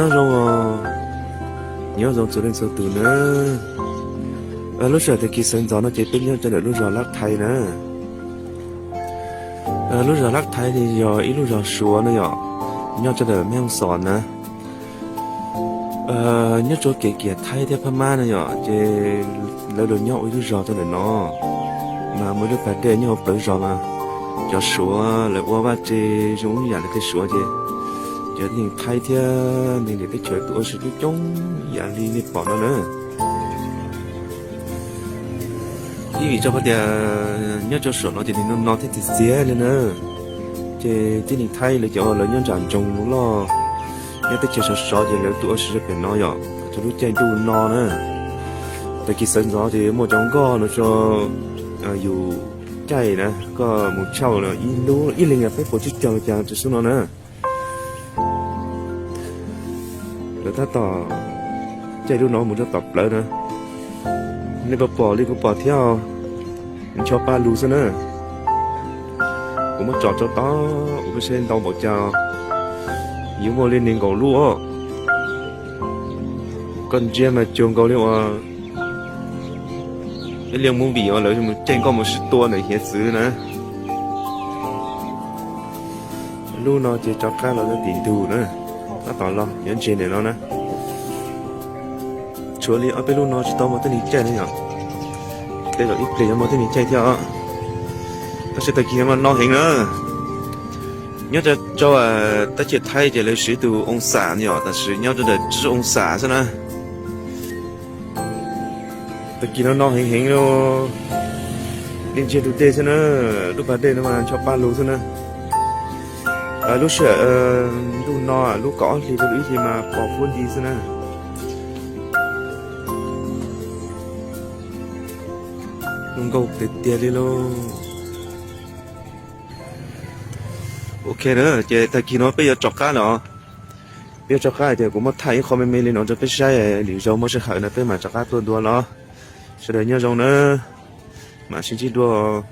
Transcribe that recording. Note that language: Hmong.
Nyob zoo, nyob zoo txhua leej txhua tus na. Lub sij hawm tag kis sawv ntxov no ces peb nyob rau ntawm lub zos Lab Thaiv na. Lub zos Lab Thaiv ne yog ib lub zos Suav no yom, nyob rau ntawm Meb Hooj Xos na. Nyob rau kev kiam Thaib thiab Phab Mab no yom, ces lawv los nyob ua ib lub zos rau ntawm no. Mas muaj ib lub pas dej nyob hauv plawv zos mas cov Suav lawv ua vaj tse zoo ib yam li tej Suav ces cov neeg Thaib thiab neeg niam teb chaws tuaj ua si coob coob ib yam li nej pom no na. Ib vim rau qhov tias nyob rau saum no ces nws no no thiab txias txias li na. Ces tib neeg Thaib lawv cov lawv nyob nram nroog loj, nyob teb chaws sov sov ces lawv tuaj ua si rau pem no yom, rau lub caij ntuj no na. Tag kis sawv ntxov ces muaj cov nkoj no tso yus caij na, koj mus tshauj ib lub ib leeg peb puas tsib caug li cas rau xub no na. Lawv tab tom caij lub no mus rau tom plawv na. Nej puas pom li kuv pom thiab? Ncho pa lug xwb na. Kuv muab tsom rau tod kuv saib ntau npaum cas, yuav muaj li nees nkaum lub os. Koj ntsia mas cuag nkaus li uas ib li movie uas lawv caij nkoj mus sib tua ntawm hiav txwv na. Lub no ces rov qab los rau tim ntug na, tab tom los yuav ntsia ntawm no na. Tshuav li ob peb lub no tsis tau muaj teeb meem caij na yom, tej zaum ib pliag yuav muaj teeb meem caij thiab os. Tab sis tag kis no mas no heev na. Nyob rau teb chaws Thaib ces lawv siv tus oo xam yom, tab sis nyob rau ntawm tsib oo xam xwb na. Tag kis no no heev heev li, nej ntsia tus dej xwb na, lub pas dej no mas ncho pa lug xwb na. Lub sij hawm ntuj no lub kaum ob hli rau lub ib hli mas pos huab nti xwb na. Zoo nkauj tiag tiag li lauj. Ok na, ces tag kis no peb yuav rov qab lawm os. Peb yuav rov qab tias kuv muab thaij ib qho me me li no rau peb saib, lwm zaus muaj sij hawm no peb mam rov qab tuaj dua los. Sawv daws nyob zoo na, mam sib ntsib dua.